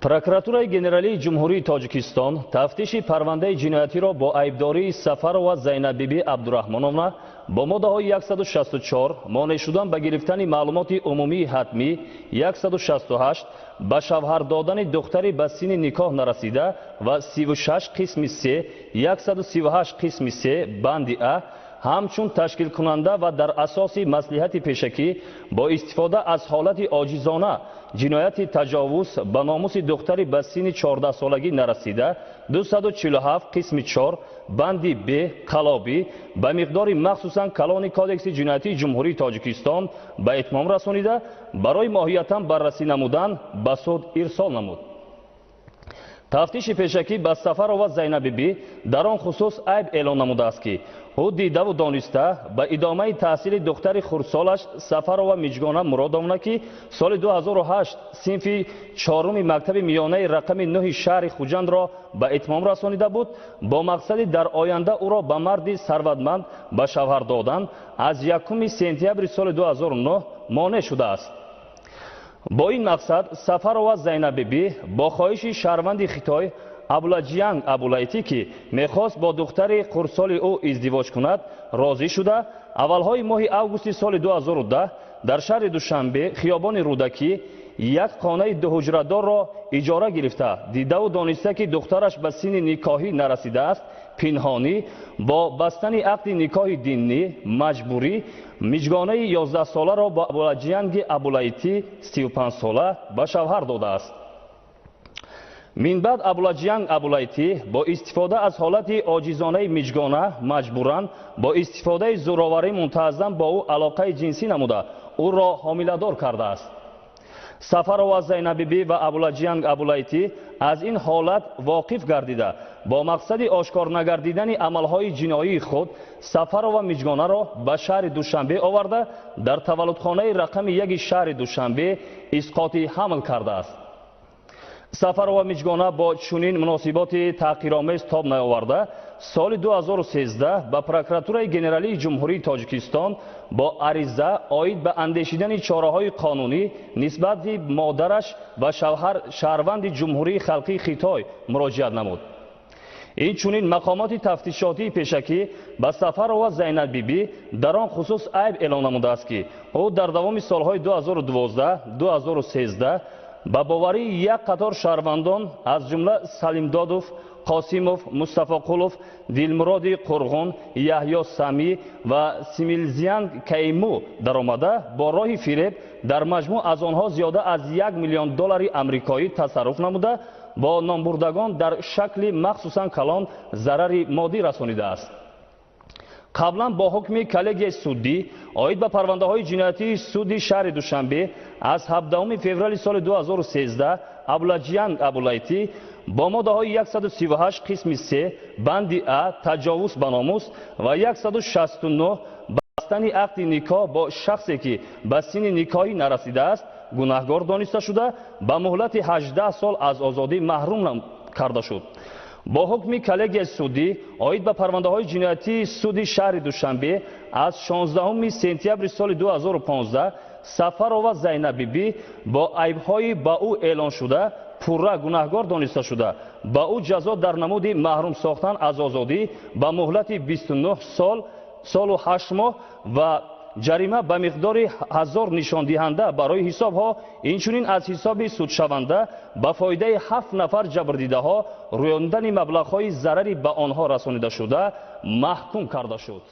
Прокуратураи Генералии Ҷумҳурии Тоҷикистон тафтиши парвандаи ҷиноятиро бо айбдории Сафарова Зайнаббибӣ Абдураҳмоновна бо моддаҳои 164 монеъ шудан ба гирифтани маълумоти умумии ҳатмӣ, 168 ба шавҳар додани духтари ба синни никоҳ нарасида ва 36 қисми 3, 138 қисми 3 банди А ҳамчун ташкилкунанда ва дар асоси маслиҳати пешакӣ бо истифода аз ҳолати оҷизона ҷинояти таҷовуз ба номуси духтари ба синни 14-солагӣ нарасида, 247 қисми 4 банди Б қалобӣ ба миқдори махсусан калони Кодекси ҷиноятии Ҷумҳурии Тоҷикистон ба итмом расонида, барои моҳиятан баррасӣ намудан ба суд ирсол намуд. Тафтиши пешакӣ ба Сафарова Зайнаббибӣ дар он хусус айб эълон намудааст, ки ӯ дидаву дониста ба идомаи таҳсили духтари хурдсолаш Сафарова Миҷгона Муродовна, ки соли 2008 синфи чоруми мактаби миёнаи рақами 9 шаҳри Хуҷандро ба итмом расонида буд, бо мақсади дар оянда ӯро ба марди сарватманд ба шавҳар додан аз 1 сентябри соли 2009 монеъ шудааст. Бо ин мақсад Сафарова Зайнаббибӣ бо хоҳиши шаҳрванди Хитой Абулаҷиянг Абулайтӣ, ки мехост бо духтари хурдсоли ӯ издивоҷ кунад, розӣ шуда, аввалҳои моҳи августи соли 2010 дар шаҳри Душанбе, хиёбони Рӯдакӣ, як хонаи дуҳуҷрадорро иҷора гирифта, дидаву дониста, ки духтараш ба синни никоҳӣ нарасидааст, пинҳонӣ бо бастани ақди никоҳи диннӣ маҷбурӣ Миҷгонаи 11-соларо бо Абулаҷиянги Абулайтӣ 35-сола ба шавҳар додааст. Минбаъд Абулаҷиянг Абулайтӣ бо истифода аз ҳолати оҷизонаи Миҷгона маҷбуран бо истифодаи зӯроварӣ мунтазам бо ӯ алоқаи ҷинсӣ намуда, ӯро ҳомиладор кардааст. Сафарова Зайнаббибӣ ва Абулаҷиянг Абулайтӣ аз ин ҳолат воқиф гардида, бо мақсади ошкор нагардидани амалҳои ҷиноии худ Сафарова Миҷгонаро ба шаҳри Душанбе оварда, дар таваллудхонаи рақами 1 шаҳри Душанбе исқоти ҳамл кардааст. Сафарова Миҷгона бо чунин муносиботи таҳқиромез тоб наоварда, соли 2013 ба Прокуратураи Генералии Ҷумҳурии Тоҷикистон бо ариза оид ба андешидани чораҳои қонунӣ нисбати модараш ва шаҳрванди Ҷумҳурии Халқии Хитой муроҷиат намуд. Инчунин мақомоти тафтишотии пешакӣ ба Сафарова Зайнаббибӣ дар он хусус айб эълон намудааст, ки ӯ дар давоми солҳои 2012-2013 ба боварии як қатор шаҳрвандон, аз ҷумла Салимдодов, Қосимов, Мустафоқулов, Дилмуроди Қурғун, Яҳё Самӣ ва Симилзиянг Кайму даромада, бо роҳи фиреб дар маҷмӯъ аз онҳо зиёда аз 1 миллион доллари амрикоӣ тасарруф намуда, бо номбурдагон дар шакли махсусан калон зарари моддӣ расонидааст. Қаблан бо ҳукми коллегияи суддӣ оид ба парвандаҳои ҷиноятии суди шаҳри Душанбе аз 17 феврали соли 2013 Абулаҷиянг Абулайтӣ бо моддаҳои 138 қисми 3 банди А таҷовуз ба номус ва 169 бастани ақди никоҳ бо шахсе, ки ба синни никоҳӣ нарасидааст, гунаҳгор дониста шуда, ба муҳлати 18 сол аз озодӣ маҳрум карда шуд. Бо ҳукми коллегияи судӣ оид ба парвандаҳои ҷиноятии суди шаҳри Душанбе аз 16 сентябри соли 2015 Сафарова Зайнаббибӣ бо айбҳои ба ӯ эълоншуда пурра гунаҳгор дониста шуда, ба ӯ ҷазо дар намуди маҳрум сохтан аз озодӣ ба муҳлати 29 солу 8 моҳ ва ҷарима ба миқдори 1000 нишондиҳанда барои ҳисобҳо, инчунин аз ҳисоби судшаванда ба фоидаи 7 нафар ҷабрдидаҳо рӯёндани маблағҳои зарари ба онҳо расонидашуда маҳкум карда шуд.